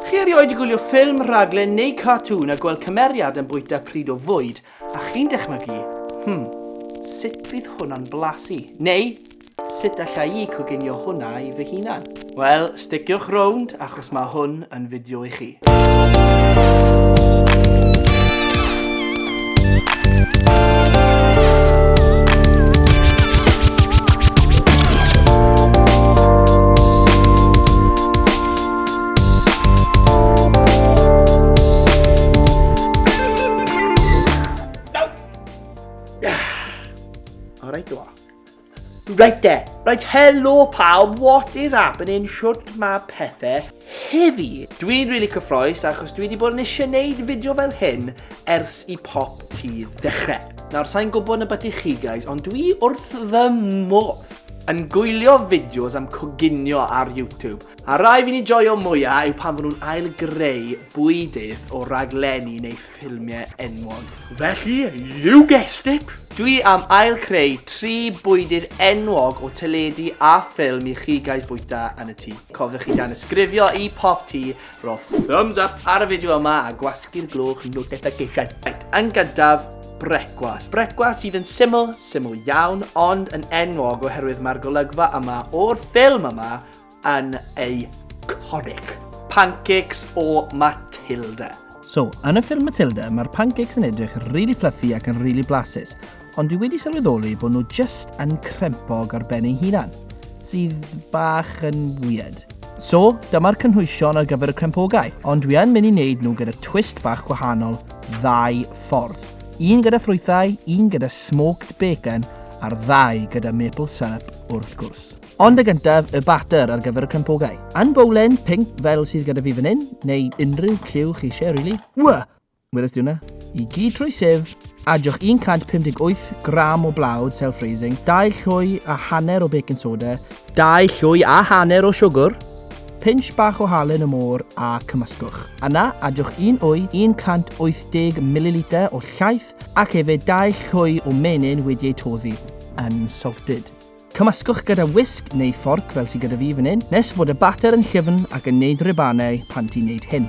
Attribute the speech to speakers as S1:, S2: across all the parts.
S1: Chi erioed 'di gwylio ffilm, rhaglen neu cartŵn a gweld cymeriad yn bwyta pryd o fwyd a chi'n dychmygu, hmm, sut fydd hwnna'n blasu? Neu, sut alla i coginio hwnna i fy hunan? Wel, sticiwch rownd achos mae hwn yn fideo i chi. Alright, do. Right there. Right, hello pawb, what is happening? Shwt mae pethau heddi? Dwi'n really cyffroes achos dwi wedi bod yn eisiau gwneud fideo fel hyn ers i Pop Tea ddechrau. Nawr, sa'n gwybod na beth i chi guys, ond dwi wrth fy modd yn gwylio fideos am coginio ar YouTube. A rai fi'n ei joio mwyaf yw pan fod nhw'n ail-greu bwydydd o raglenni neu ffilmiau enwog. Felly, you guessed it! Dwi am ail-creu tri bwydydd enwog o teledu a ffilm i chi guys bwyta yn y tŷ. Cofiwch chi danysgrifio i Pop Tea, ro thumbs up ar y fideo yma a gwasgu'r gloch notification. Right, yn gyntaf, brecwast. Brecwast sydd yn syml, syml iawn, ond yn enwog oherwydd mae'r golygfa yma o'r ffilm yma yn iconic. Pancakes o Matilda.
S2: So, yn y ffilm Matilda, mae'r pancakes yn edrych rili fluffy ac yn rili blasus, ond dwi wedi sylweddoli bod nhw jyst yn crempog ar ben eu hunan, sydd bach yn weird. So, dyma'r cynhwysion ar gyfer y crempogau, ond dwi yn mynd i wneud nhw gyda twist bach gwahanol ddau ffordd. Un gyda ffrwythau, un gyda smoked bacon, a'r ddau gyda maple syrup wrth gwrs. Ond y gyntaf, y batter ar gyfer y crempogau. Yn bowlen, pinc fel sydd gyda fi fan hyn, neu unrhyw lliw chi eisiau, really. Wah! Weles di hwnna? I gyd trwy sieve, adiwch 158 gram o blawd self-raising, 2 llwy a hanner o baking soda, 2 llwy a hanner o siwgr, pinch bach o halen y môr a cymysgwch. Yna, adiwch un wy, 180 millilitr o llaeth ac hefyd 2 llwy o menyn wedi eu toddi, unsalted. Cymysgwch gyda wisg neu fforc fel sydd gyda fi fan hyn, nes bod y batter yn llyfn ac yn neud rhubanau pan ti'n neud hyn.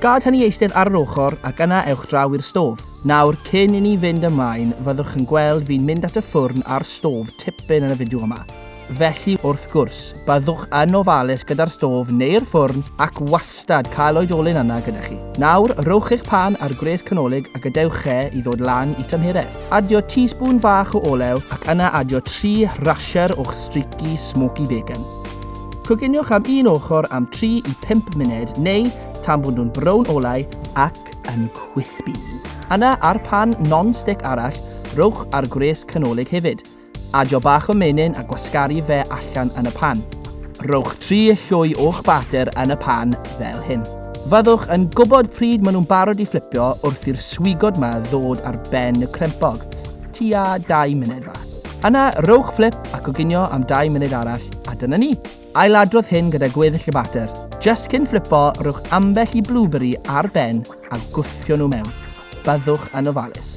S2: Gad hynny eistedd ar yr ochr ac yna ewch draw i'r stôf. Nawr, cyn i ni fynd ymlaen, fyddwch yn gweld fi'n mynd at y ffwrn a'r stôf tipyn yn y fideo yma. Felly, wrth gwrs, byddwch yn ofalus gyda'r stôf neu'r ffwrn ac wastad cael oedolyn yna gyda chi. Nawr, rhowch eich pan ar gwres canolig a gadewch e i ddod lan i tymheredd. Adio teaspoon fach o olew ac yna adio 3 rasher o'ch streaky smoky bacon. Coginiwch am un ochr am 3 i 5 munud neu tan bod nhw'n brown olau ac yn chwythbu. Yna, ar pan non-stick arall, rhowch ar gwres canolig hefyd. Adio bach o menyn a gwasgaru fe allan yn y pan. Rhowch 3 llwy o'ch bater yn y pan fel hyn. Fyddwch yn gwybod pryd maen nhw'n barod i fflipio wrth i'r swigod 'ma ddod ar ben y crempog, tua 2 munud fath. Yna, rhowch fflip a coginio am 2 munud arall, a dyna ni! Ailadrodd hyn gyda gweddill y bater. Jyst cyn fflipo, rhowch ambell i blueberry ar ben a gwthio nhw mewn. Byddwch yn ofalus.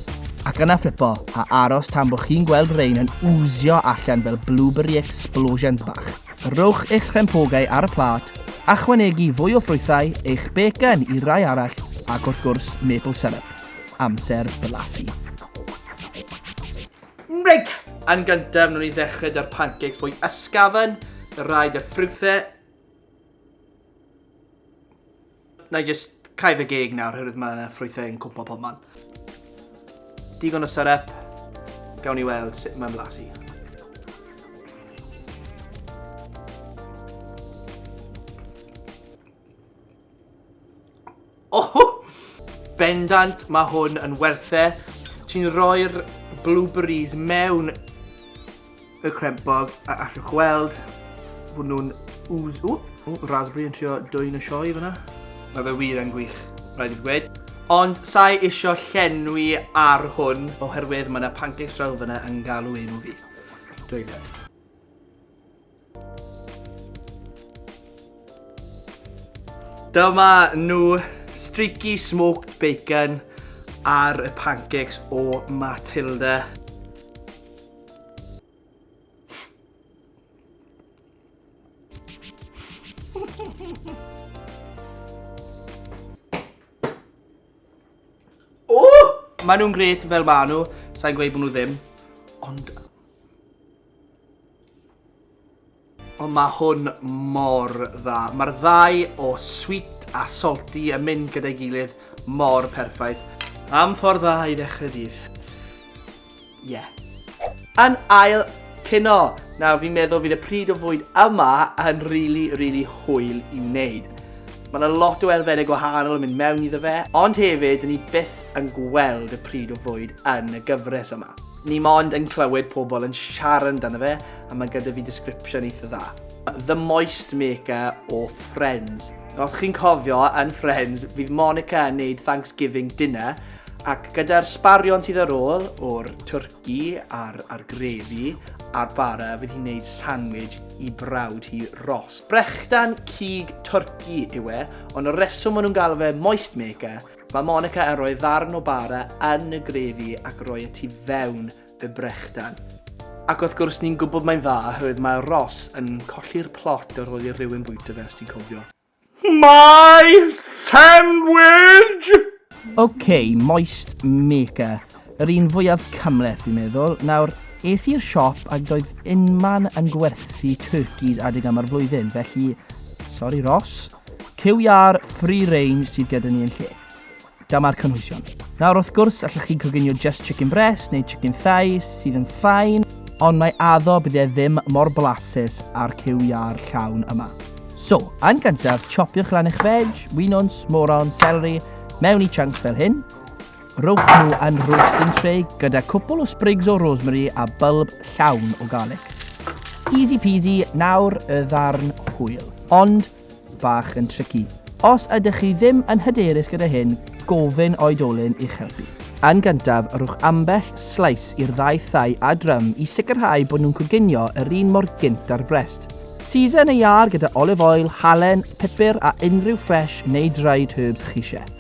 S2: Ac yna fflipo, a aros tan bod chi'n gweld rein yn oozio allan fel blueberry explosions bach. Rhowch eich crempogau ar y plât, ychwanegu fwy o ffrwythau, eich bacon i rai arall ac wrth gwrs maple syrup. Amser blasu.
S1: Reit! Yn gyntaf, wnawn ni ddechrau 'da'r pancakes fwy ysgafn, y rhai 'da ffrwythau. Na i jyst cau fy geg nawr, oherwydd mae yna ffrwythau yn cwmpo pob man. Digon o syrup, gawn ni weld sut mae'n blasu. Oh! Bendant, mae hwn yn werth e. Ti'n rhoi'r blueberries mewn y crempog a allwch weld bod nhw'n ooze. Ww, raspberry yn trio dwyn y sioe fyna. Mae fe wir yn gwych, rhaid i fi gweud. Ond sa'i isio llenwi ar hwn oherwydd mae yna pancakes draw fyna yn galw enw fi. Dweud e. Dyma nhw, streaky smoked bacon ar y pancakes o Matilda. Maen nhw'n gret fel maen nhw, sa'n gweud bod nhw ddim, ond... Ond mae hwn mor dda. Mae'r ddau o sweet a salty yn mynd gyda'i gilydd mor perffaith. Am ffordd dda i ddechrau dydd. Ie. Yeah. Yn ail cino. Nawr fi'n meddwl fydd y pryd o fwyd yma yn really, really hwyl i wneud. Mae yna lot o elfennau gwahanol yn mynd mewn iddo fe, ond hefyd, ni byth yn gweld y pryd o fwyd yn y gyfres yma. Ni mond yn clywed pobl yn siarad amdano fe, a mae gyda fi description eitha dda. The Moist Maker o Friends. Os chi'n cofio, yn Friends, fydd Monica yn neud Thanksgiving dinner, ac gyda'r sbarion sydd ar ôl o'r twrci a'r, a'r grefi a'r bara, fydd hi'n neud sandwich i brawd hi Ross. Brechdan cig twrci yw e, ond y reswm maen nhw'n galw fe Moist Maker, mae Monica yn rhoi ddarn o bara yn y grefi ac rhoi e tu fewn y brechdan. Ac wrth gwrs ni'n gwybod mae'n dda oherwydd mae Ross yn colli'r plot ar ôl i rhywun bwyta fe os ti'n cofio. My sandwich!
S2: OK, moist maker. Yr un fwyaf cymhleth fi'n meddwl. Nawr, es i'r siop ac doedd unman yn gwerthu turkeys adeg yma'r flwyddyn, felly, sori Ross, cyw iâr free range sydd gyda ni yn lle. Dyma'r cynhwysion. Nawr wrth gwrs, allwch chi coginio just chicken breast neu chicken thigh sydd yn ffain, ond mae addo bydd e ddim mor blasus â'r cyw iâr llawn yma. So, yn gyntaf, chopiwch lan eich veg, winwns, moron, celery, mewn i chunks fel hyn. Rowch nhw yn roasting tray gyda cwpl o sprigs o rosemary a bulb llawn o garlic. Easy peasy, nawr y ddarn hwyl. Ond, bach yn tricky. Os ydych chi ddim yn hyderus gyda hyn, gofyn oedolyn i'ch helpu. Yn gyntaf, rhowch ambell slice i'r ddau thai a drum i sicrhau bod nhw'n coginio yr un mor gynt â'r brest. Season y iâr gyda olive oil, halen, pupur a unrhyw fresh neu dried herbs chi eisiau.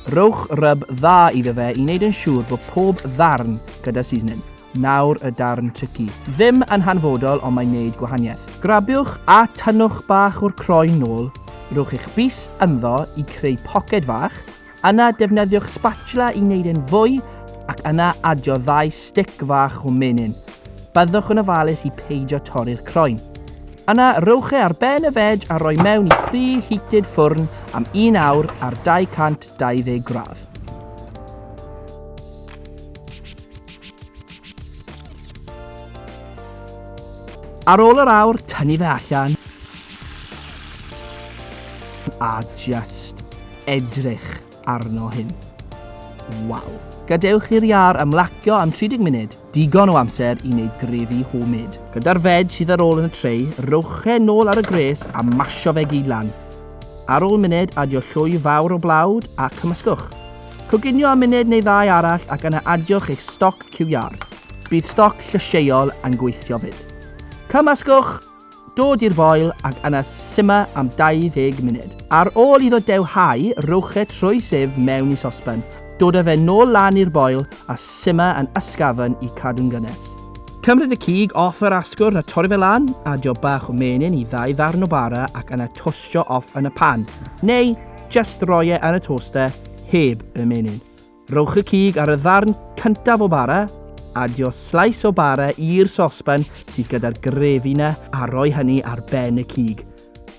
S2: Rhowch rub dda iddo fe i wneud yn siŵr bod pob ddarn gyda seasoning. Nawr y darn tricky. Ddim yn hanfodol ond mae'n neud gwahaniaeth. Grabiwch a tynnwch bach o'r croen nôl, rhowch eich bys ynddo i creu poced fach, yna defnyddiwch spatula i wneud e'n fwy ac yna adio ddau stick fach o menyn. Byddwch yn ofalus i peidio torri'r croen. Yna rhowch e ar ben y veg a roi mewn i pre-heated ffwrn am un awr ar 220 gradd. Ar ôl yr awr, tynnu fe allan a just edrych arno hyn. Waw. Gadewch i'r iâr ymlacio am 30 munud, digon o amser i wneud grefi homemade. Gyda'r veg sydd ar ôl yn y tray, rowch e nôl ar y gres a masio fe gyd lan. Ar ôl munud, adio llwy fawr o blawd a cymysgwch. Coginio am munud neu ddau arall ac yna adiwch eich stoc cyw iâr. Bydd stoc llysieuol yn gweithio 'fyd. Cymysgwch, dod i'r boil ac yna simmer am 20 munud. Ar ôl iddo dewhau, rhowch e trwy sieve mewn i sosban. Dod â fe nôl lan i'r boil a simmer yn ysgafn i cadw'n gynnes. Cymryd y cig off yr asgwrn a torri fe lan, adio bach o menyn i ddau ddarn o bara ac yna tostio off yn y pan. Neu, Jyst roi e yn y toaster, heb y menyn. Rhowch y cig ar y ddarn cyntaf o bara, adio slice o bara i'r sosban sydd gyda'r grefi 'na a rhoi hynny ar ben y cig.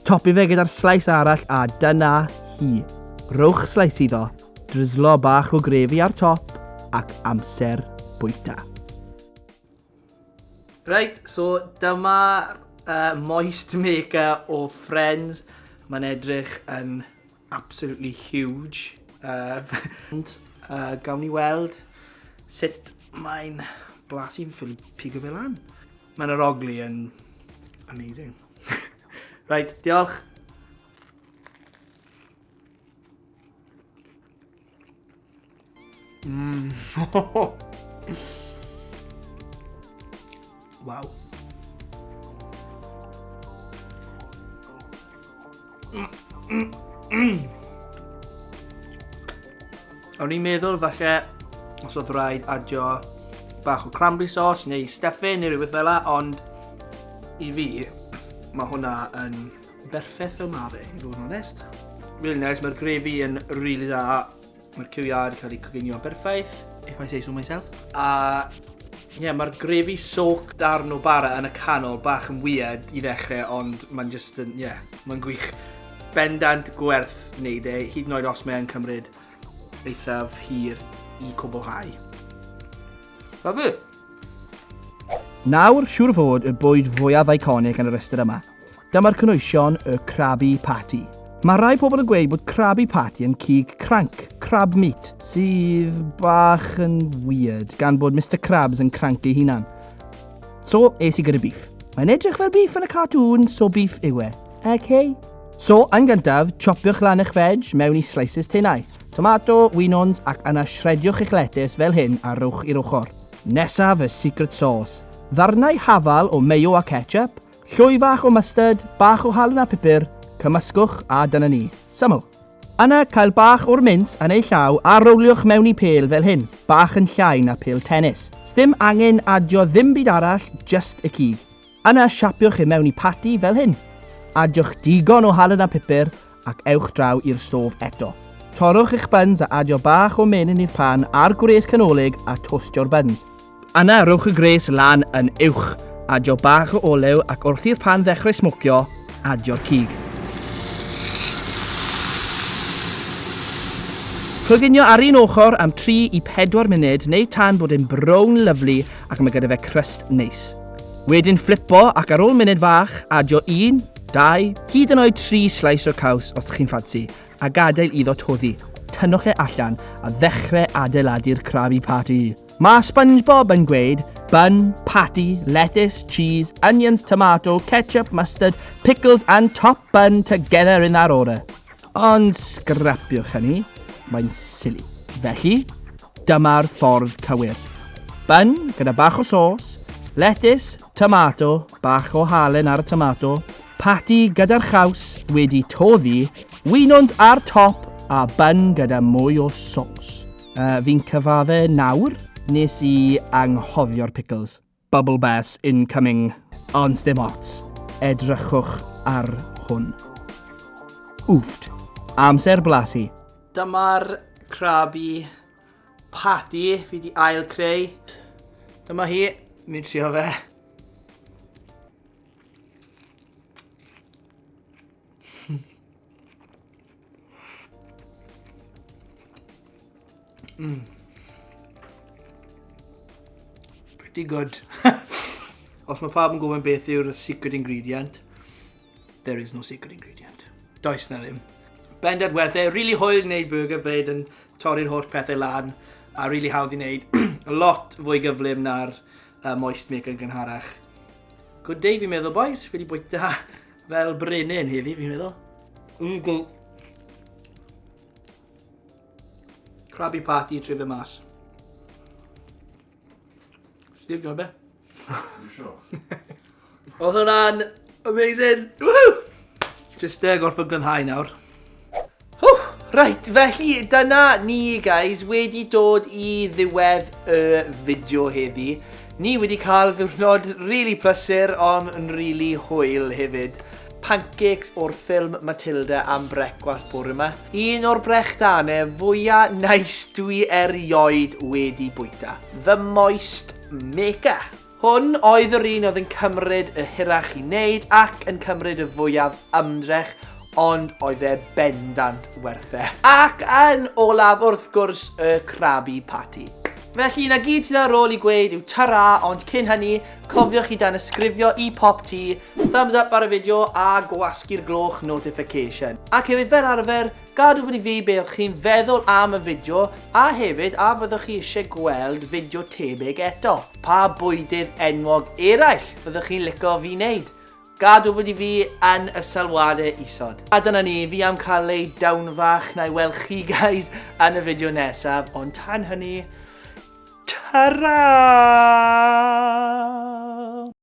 S2: Topi fe gyda'r slice arall a dyna hi. Rhowch slice iddo, drislo bach o grefi ar top ac amser bwyta.
S1: Reit, so dyma uh, Moist Maker o Friends. Mae'n edrych yn absolutely huge. Uh, uh, gawn ni weld sut mae'n blasu'n ffili pigo fe lan. Mae'n arogli yn amazing. Right, diolch. Waw. O'n i'n meddwl falle os oedd rhaid adio bach o cranberry sauce neu stuffing neu rhywbeth fel la, ond i fi, mae hwnna yn berffaith fel ma fe, i fod yn onest. Really nice, mae'r gravy yn really dda. Mae'r cyw iâr wedi cael ei coginio berffaith. if I say so myself. A ie, yeah, mae'r gravy soak darn o bara yn y canol bach yn weird i ddechrau, ond mae'n just yn, ie, yeah, mae'n gwych. Bendant gwerth wneud e, hyd yn oed os mae'n cymryd eithaf hir i cwblhau. Lovely.
S2: Nawr, siŵr o fod, y bwyd fwyaf iconic yn y rhestr yma. Dyma'r cynhwysion, y Krabby Patty. Mae rai pobl yn gweud bod Krabby Patty yn cig cranc, crab meat, sydd bach yn weird, gan bod Mister Krabs yn cranc ei hunan. So, es i gyda beef. Mae'n edrych fel beef yn y cartoon, so beef yw e. Okay. So, yn gyntaf, chopiwch lan eich veg mewn i slices tenau. Tomato, winwns ac yna shrediwch eich letys fel hyn a rowch i'r ochr. Nesaf, y secret sauce. Ddarnau hafal o mayo a ketchup, llwy fach o mustard, bach o halen a pupur, cymysgwch a dyna ni. Syml. Yna, cael bach o'r mince yn ei llaw a rowliwch mewn i pêl fel hyn, bach yn llai na pêl tennis. Sdim angen adio ddim byd arall, just y cig. Yna, siapiwch e mewn i patty fel hyn. Adiwch digon o halen a pupur ac ewch draw i'r stôf eto. Torrwch eich buns a adio bach o menyn i'r pan ar gwres canolig a tostio'r buns. Yna, rhowch y gwres lan yn uwch, adio bach o olew ac wrth i'r pan ddechrau smocio, adio'r cig. Coginio ar un ochr am 3 i 4 munud neu tan bod e'n brown lyfli ac mae gyda fe crust neis. Wedyn fflipo ac ar ôl munud fach, adio 1, 2, hyd yn oed 3 slice o caws os chi'n ffansi, a gadael iddo toddi. Tynnwch e allan a ddechrau adeiladu'r Krabby Patty. Mae SpongeBob yn gweud bun, patty, lettuce, cheese, onions, tomato, ketchup, mustard, pickles and top bun together in that order. Ond scrapiwch hynny, mae'n silly. Felly, dyma'r ffordd cywir. Bun gyda bach o sauce, lettuce, tomato, bach o halen ar y tomato, patty gyda'r chaws wedi toddi, winwns ar top a bun gyda mwy o sauce. Fi'n cyfadde nawr, nes i anghofio'r pickles. Bubble bass incoming. Ond dim ots. Edrychwch ar hwn. Wfft. Amser blasu.
S1: Dyma'r Krabby Patty fi di ail creu. Dyma hi, mi'n trio fe. Pretty good. Os mae pawb yn gwybod beth yw'r secret ingredient, there is no secret ingredient. Does na ddim. Bendant werth e, really hwyl i wneud burger fyd yn torri'r holl pethau lan a really hawdd i wneud. Lot fwy gyflym na'r moist maker yn gynharach. Good day fi'n meddwl boys, fi wedi bwyta fel brenin heddi fi'n meddwl. Good. Krabby Patty trwy fe mas. Steve, ti'n be?
S3: You sure?
S1: Oedd hwnna'n amazing! Woohoo! Just gorfod glanhau nawr. Whew, right, felly dyna ni guys wedi dod i ddiwedd y fideo heddi. Ni wedi cael ddiwrnod really prysur ond yn really hwyl hefyd. Pancakes o'r ffilm Matilda am brecwast bore yma. Un o'r brechdanau fwyaf nice dwi erioed wedi bwyta. The Moist Maker. Hwn oedd yr un oedd yn cymryd y hirach i wneud ac yn cymryd y fwyaf ymdrech, ond oedd e bendant werth e. Ac yn olaf wrth gwrs y Krabby Patty. Felly, na gyd sydd ar ôl i gweud yw ta-ra, ond cyn hynny, cofiwch i danysgrifio i Pop Tea, thumbs up ar y fideo a gwasgu'r gloch notification. Ac hefyd fel arfer, gadw fyny fi be o'ch chi'n feddwl am y fideo, a hefyd a fyddwch chi eisiau gweld fideo tebyg eto. Pa bwydydd enwog eraill fyddwch chi'n licio fi wneud? Gadw fyny fi yn y sylwadau isod. A dyna ni, fi am cael ei down fach na i weld chi guys yn y fideo nesaf, ond tan hynny, ta-ra!